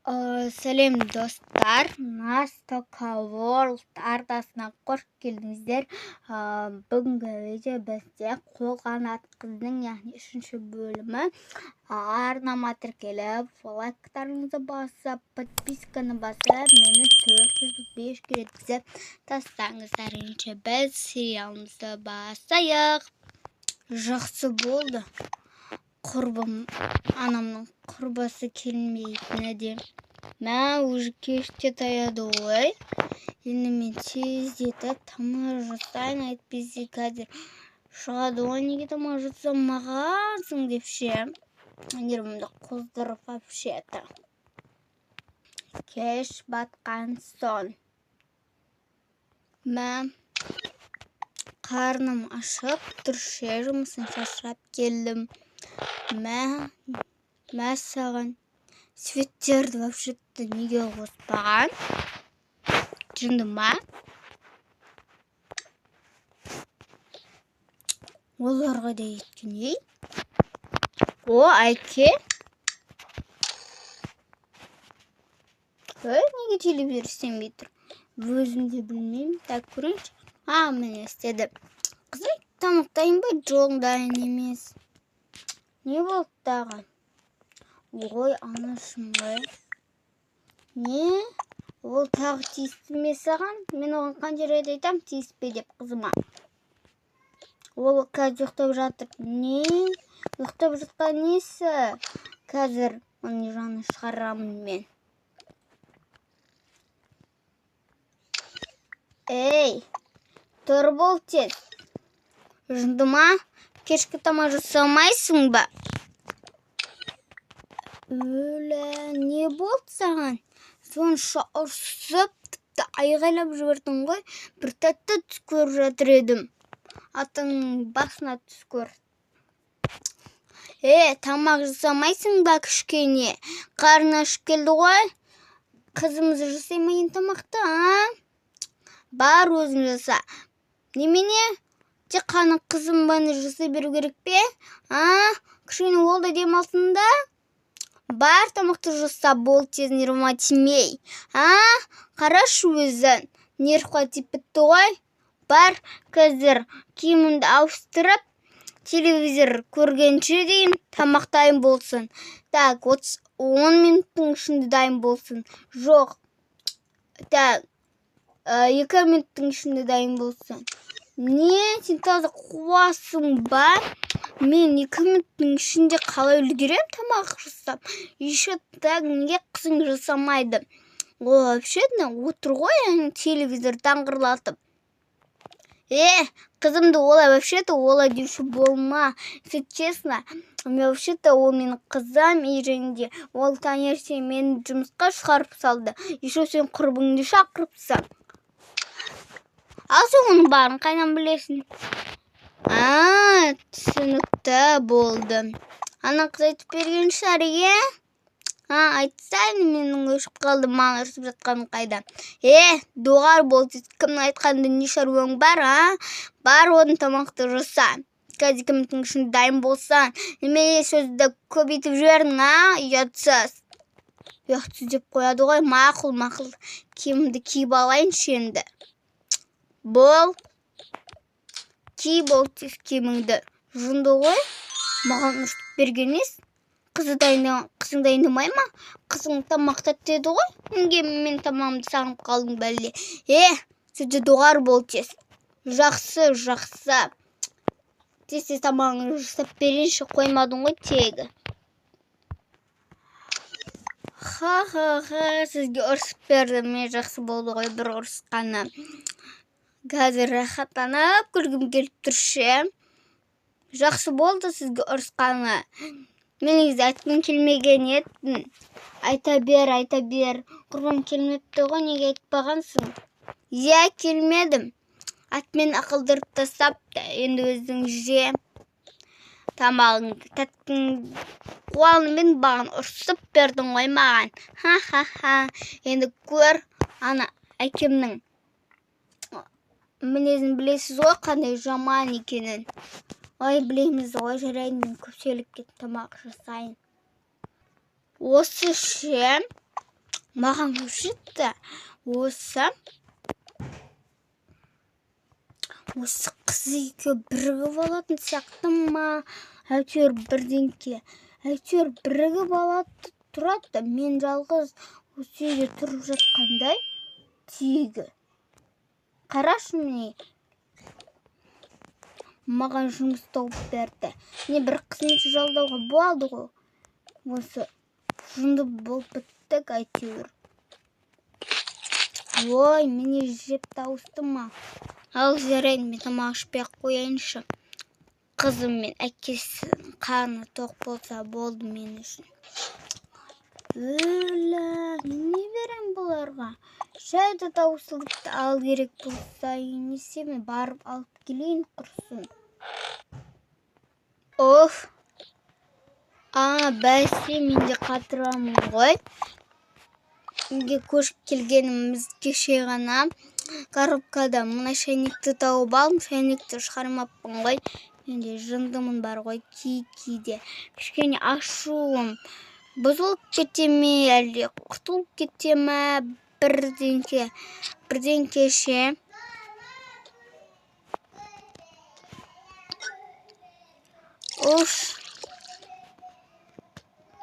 Сәлем, достар! Настока World арнасына қош келдіңіздер. Бүгінгі видео бізде Қолқанат қыздың, яғни үшінші бөлімі. Арнама тіркеліп, лайктарыңызды басып, подписканы басып, мені 405-ке жеткізіп тастаңыздар. Ендеше біз сериалымызды бастайық. Жақсы болды. Құрбым, анамның құрбысы келмейтіні де. Мә, уже кеште таяды ғой. Енді мен тездетіп тамақ жасайын, әйтпесе қазір шығады ғой, неге тамақ жасамағансың деп ше. Нервімді қоздырып вообще-то. Кеш батқан соң. Мә, қарным ашып тұр ше, жұмыстан шаршап келдім. Мә, мә саған. Светтерді вообще-то неге қоспаған? Жынды ма? Олар қайда кеткен, ей? О, әке. Ей, неге телевизор істемей тұр? Өзім де білмеймін. Так, көрейінші. А, міне істеді. Қызым, тамақ дайын ба? Жоқ, дайын емес. Не болды тағы? Ой, анашым ғой. Не? Ол тағы тиісті ме саған? Мен оған қанша рет айтам тиіспе деп қызыма. Ол қазір ұйықтап жатыр. Не? Ұйықтап жатқан несі? Қазір оның жанын шығарамын мен. Ей, тұр бол тез. Жынды ма? Кешкі тамақ жасамайсың ба? Өлә, не болды саған? Сонша ұрсып, тіпті айғайлап жібердің ғой. Бір тәтті түс көріп жатыр едім. Атаңның басына түс көр. Е, тамақ жасамайсың ба кішкене? Қарны ашып келді ғой. Қызымыз жасай ма енді тамақты, а? Бар, өзің жаса. Немене? Тек қана қызым ғана жасай беру керек пе? А? Кішкене ол да демалсын да. Бар, тамақты жаса, бол тез, нервыма тимей. А? Қарашы өзің. Нервқа тиіп бітті ғой. Бар, қазір киімімді ауыстырып, телевизор көргенше дейін тамақ дайын болсын. Так, 10 минуттың ішінде дайын болсын. Жоқ. Так, 2 минуттың ішінде дайын болсын. Не, сен таза қуасың ба? Мен 2 минуттың ішінде қалай үлгерем тамақ жасап? Еще так неге қызың жасамайды? Ол вообще-то отыр ғой, әне телевизор даңғырлатып. Е, қызымды олай вообще-то олай деуші болма. Если честно, мен вообще-то ол менің қызым, и және де ол таңертең мені жұмысқа шығарып салды. Еще сен құрбыңды шақырыпсың. Ал сен оның барын қайдан білесің? А, түсінікті болды. Ана қыз айтып берген шығар, иә? А, айтса, менің өшіп қалды, маған ұрсып жатқаным қайда? Е, доғар бол, кімнің айтқанында не шаруаң бар, а? Бар, оның тамақты жаса. Қазір 2 минуттың ішінде дайын болса, немене сөзді көбейтіп жібердің, а? Ұятсыз. Ұятсыз деп қояды ғой, мақұл, мақұл. Киімімді киіп алайыншы енді. Бол. Ки бол тез киіміңді. Жынды ғой. Маған ұрсып берген емес. Қызы дайындама, қызың дайындамай ма? Қызың тамақ тәтті деді ғой. Неге мен тамағымды сағынып қалдың бәле? Е, сөзді доғар бол тез. Жақсы, жақсы. Тез тез тамағыңды жасап берейінші, қоймадың ғой тегі. Ха-ха-ха, сізге ұрсып бердім. Мен жақсы болды ғой бір ұрысқаны. Қазір рахаттанып күлгім келіп тұр ше. Жақсы болды сізге ұрысқаны. Мен негізі айтқым келмеген еді. Айта бер, айта бер. Құрбым келмепті ғой, неге айтпағансың? Иә, келмедім. Атмен ақылдырып тастапты. Енді өзің же тамағыңды. Тәттің қуанымен маған ұрсып бердің ғой маған. Ха-ха-ха. Енді көр, ана әкемнің мінезін білесіз ғой, қандай жаман екенін. Ой, білеміз ғой, жарайды, мен көп сөйлеп кеттім, тамақ жасайын. Осы ше, Маған вообще-то осы қыз екеуі бірігіп алатын сияқты ма, әйтеуір бірдеңке, әйтеуір бірігіп алады тұрады. Мен жалғыз осы үйде тұрып жатқандай тегі. Қарашы, міне, маған жұмыс тауып берді. Не бір қызметші жалдауға болады ғой. Осы жынды болып біттік әйтеуір. Ой, міне жеп тауысты ма? Ал жарайды, мен тамақ ішпей ақ қояйыншы. Қызым мен әкесінің қарны тоқ болса болды мен үшін. Өлә, не берем бұларға? Шай да таусылыпты, ал керек болса не істеймін, барып алып келейін құрсын. Оф. А, бәсе, мен де қатырамын ғой. Үйге көшіп келгеніміз кеше ғана. Коробкада мына шайнекті тауып алдым, шайнекті шығармаппын ғой. Мен де жындымын бар ғой, кей-кейде. Кішкене ашуым бұзылып кете ме, әлде құтылып кете ме, бірдеңке ше. Ош.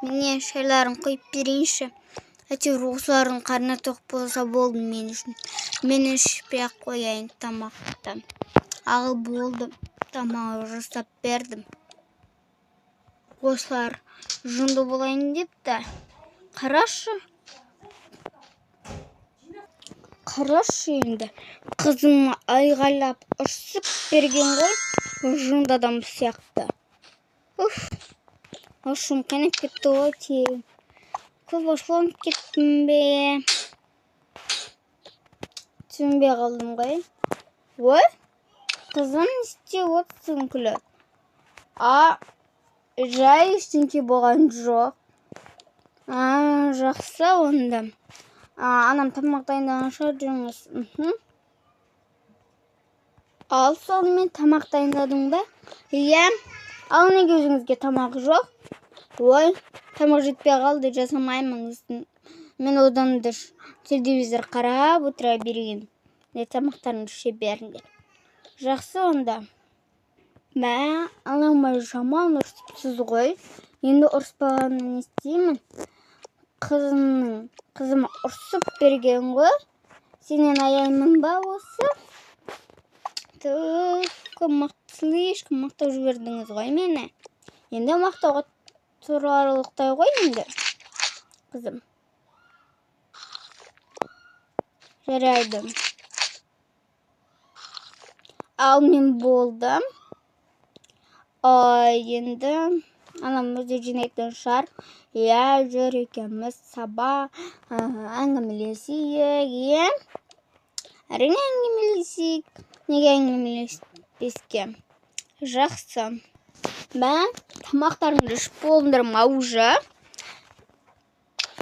Міне шайларын құйып берейінші. Әйтеуір осылардың қарны тоқ болса болды мен үшін. Мен ішпей ақ қояйын тамақты. Ал болды, тамақ жасап бердім. Осылар жынды болайын депті. Қарашы. Қарашы енді. Қызым айғайлап ұрсып берген ғой, жынды адам сияқты. Уф. Ашуым қайнап кетті ғой тегі. Көп ашуланып кеттім бе? Түсінбей қалдым ғой. Ой, қызым, не істеп отырсың күліп? А, жай ештеңке болған жоқ. А, жақсы онда. А, анам тамақ дайындаған шығар, жүріңіз. Ал сонымен тамақ дайындадың ба? Иә. Ал неге өзіңізге тамақ жоқ? Ой, тамақ жетпей қалды, жасамаймын. Мен одан да телевизор қарап отыра берейін. Не тамақтарыңды іше беріңдер. Жақсы онда. Мә, анама жаман ұрысыпсыз ғой. Енді ұрыспағанын не істеймін? Қызыма ұрсып берген ғой. Сенен аяймын ба осы? Түк, слишком мақтап жібердіңіз ғой мені. Енді мақтауға тұрарлықтай ғой енді, қызым. Жарайды. Ал мен болдым. Ай, енді анам өзі жинайтын шығар. Иә, жүр екеуміз саба, әңгімелесейік, иә? Әрине әңгімелесейік. Неге әңгімелеспеске? Жақсы. Мә, тамақтарыңды ішіп болдыңдар ма уже?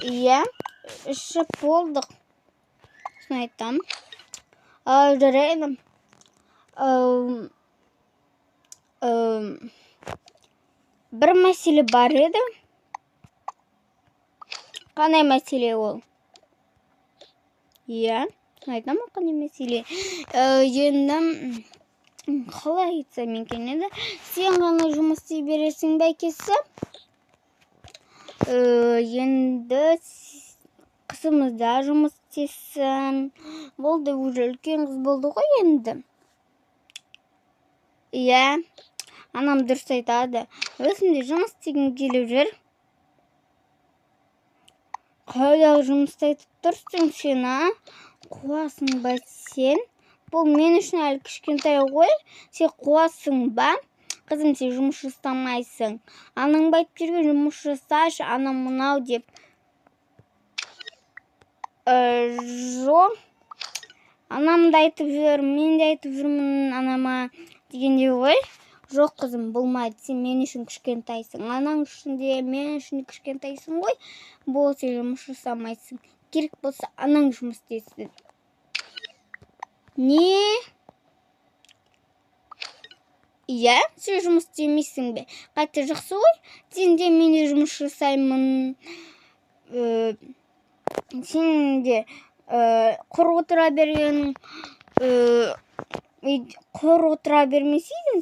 Иә, ішіп болдық. Соны айтам. Жарайды. Бір мәселе бар еді. Қандай мәселе ол? Иә, айтамын қандай мәселе. Енді қалай айтсам екен еді? Сен ғана жұмыс істей бересің бе, әкесі? Енді қызымыз да жұмыс істесін. Болды, уже үлкен қыз болды ғой енді. Иә, анам дұрыс айтады. Өзім де жұмыс істегім келіп жүр. Қайдағы жұмысты айтып тұрсың сен, а? Қуасың ба сен? Бұл мен үшін әлі кішкентай ғой. Сен қуасың ба? Қызым, сен жұмыс жасамайсың. Анаң ба айтып жүрген жұмыс жасашы, анам мынау деп. Жоқ. Анам да айтып жүр, мен де айтып жүрмін анама дегендей ғой. Жоқ, қызым, болмайды. Сен мен үшін кішкентайсың. Анаң үшін де, мен үшін де кішкентайсың ғой. Бол, сен жұмыс жасамайсың. Керек болса, анаң жұмыс істесін. Не? Иә, сен жұмыс істемейсің бе? Қайта жақсы ғой. Сен де, мен де жұмыс жасаймын. Сен де құр отыра бергенің, құр отыра бермесейдің.